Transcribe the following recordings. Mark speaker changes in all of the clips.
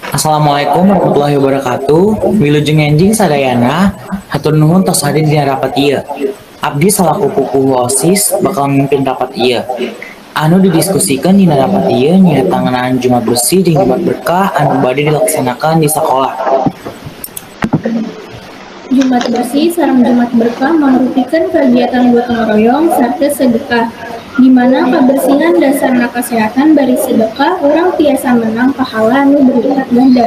Speaker 1: Assalamualaikum warahmatullahi wabarakatuh. Wilujeng enjing sadayana, hatur nuhun tos hadir dina rapat ieu. Abdi salaku pupuhu OSIS bakal mimpin rapat ieu. Anu didiskusikeun dina rapat ieu nyaeta ngeunaan Jumat Bersih jeung Jumat Berkah anu bade dilaksanakeun di sakola.
Speaker 2: Jumat Bersih sareng Jumat Berkah mangrupikeun kagiatan gotong royong sarta sedekah, di mana kabersihan dasarna kasehatan bari sedekah urang tiasa menang pahala anu berlipat ganda.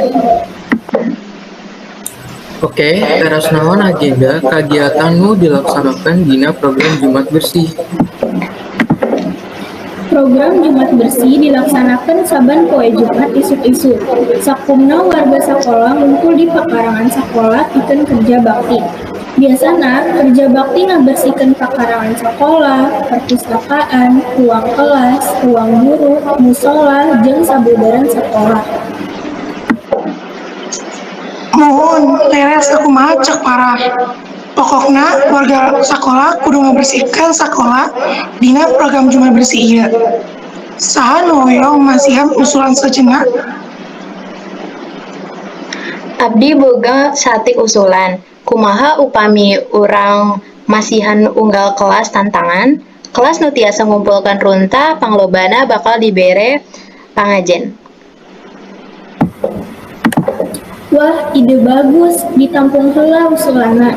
Speaker 3: Oke, teras naon agenda kagiatan nu dilaksanakeun dina program Jumat Bersih?
Speaker 2: Program Jumat Bersih dilaksanakeun saban poe Jumat isuk-isuk. Sakumna warga sakola ngumpul di pakarangan sakola pikeun kerja bakti. Biasana kerja bakti ngabersihkeun pakarangan sakola, perpustakaan, ruang kelas, ruang guru, musola, jeung sabudeureun sakola.
Speaker 4: Muhun, leres sakumaha cek Farah. Pokokna warga sakola kudu ngabersihkeun sakola dina program Jumat Bersih ieu. Saha nu hoyong masihan usulan sejenna?
Speaker 5: Abdi boga saetik usulan. Kumaha upami urang masihan unggal kelas tantangan? Kelas nu tiasa ngumpulkeun runtah panglobana bakal dibere pangajen.
Speaker 2: Wah, ide bagus, ditampung heula usulanna.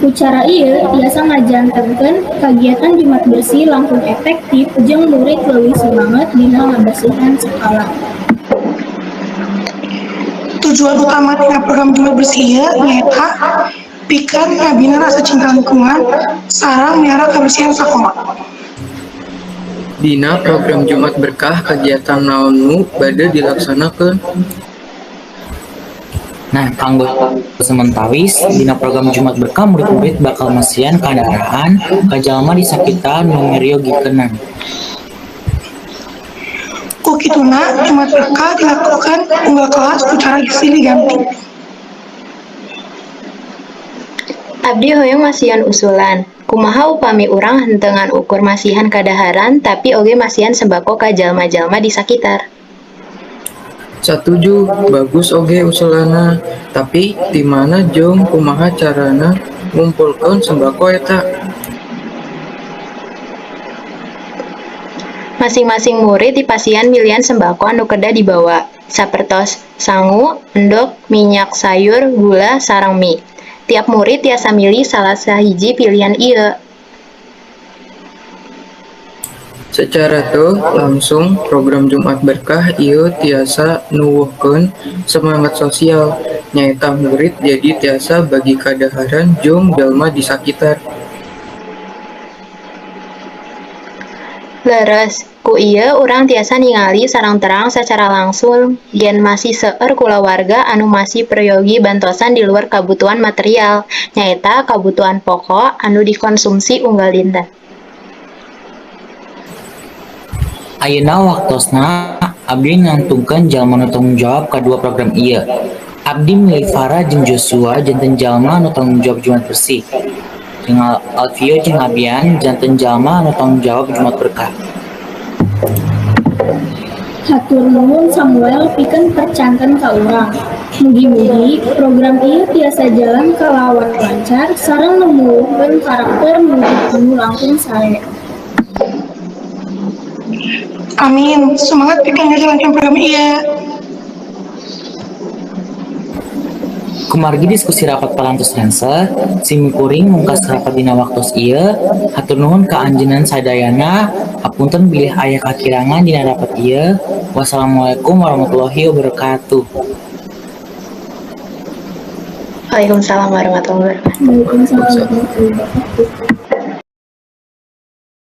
Speaker 2: Ku cara ieu tiasa ngajantenkeun kagiatan Jumat Bersih langkung efektif jeung murid leuwih sumanget dina ngabersihan sakola.
Speaker 4: Tujuan utama tina program Jumat Bersih ieu nyaeta pikeun ngabina rasa cinta lingkungan sareng miara kabersihan sakola.
Speaker 3: Dina program Jumat Berkah kagiatan naon nu bade dilaksanakeun?
Speaker 1: Nah, kanggo samentawis dina program Jumat Berkah murid-murid bakal masihan kadaharan ka jalma di sakitar nu meryogikeunana.
Speaker 4: Ku kituna Jumat Berkah dilakukan unggal kelas ku cara silih ganti.
Speaker 5: Abdi hoyong masihan usulan. Kumaha upami urang henteu ngan ukur masihan kadaharan tapi oge masihan sembako ka jalma-jalma di sakitar?
Speaker 3: Satuju, bagus oge usulanna. Tapi ti mana jeung kumaha carana ngumpulkeun sembako eta?
Speaker 5: Masing-masing murid dipasihan milihan sembako anu kedah dibawa, sapertos sangu, endog, minyak sayur, gula, sareng mie. Tiap murid tiasa milih salah sahiji pilihan ieu.
Speaker 3: Sacara teu langsung program Jumat Berkah ieu tiasa nuwuhkeun semangat sosial, nyaeta murid jadi tiasa bagi kadaharan jeung jalma di sakitar.
Speaker 5: Leres, ku ieu urang tiasa ningali sareng terang sacara langsung yen masih seueur kulawarga anu masih peryogi bantosan di luar kabutuhan material, nyaeta kabutuhan pokok anu dikonsumsi unggal dinten.
Speaker 1: Ayeuna waktosna abdi nangtungkeun jalma nu tanggung jawab kadua program ieu. Abdi milih Farah jeung Joshua janten jalma nu tanggung jawab Jumat Bersih, jeung Alfio jeung Abian janten jalma anu tanggung jawab Jumat Berkah.
Speaker 2: Hatur nuhun Samuel pikeun percanten ka urang. Mugi-mugi program ieu tiasa jalan kalawan lancar sareng numuwuhkeun karakter murid anu langkung sae.
Speaker 4: Amin. Semangat pikeun ngajalankeun program ieu.
Speaker 1: Kumargi diskusi rapat parantos rengse, simkuring mungkas rapat dina waktos ieu. Hatur nuhun ka anjeunna sadayana, hapunten bilih aya kakirangan dina rapat ieu. Wassalamualaikum warahmatullahi wabarakatuh.
Speaker 5: Waalaikumsalam warahmatullahi wabarakatuh.
Speaker 2: Waalaikumsalam warahmatullahi wabarakatuh.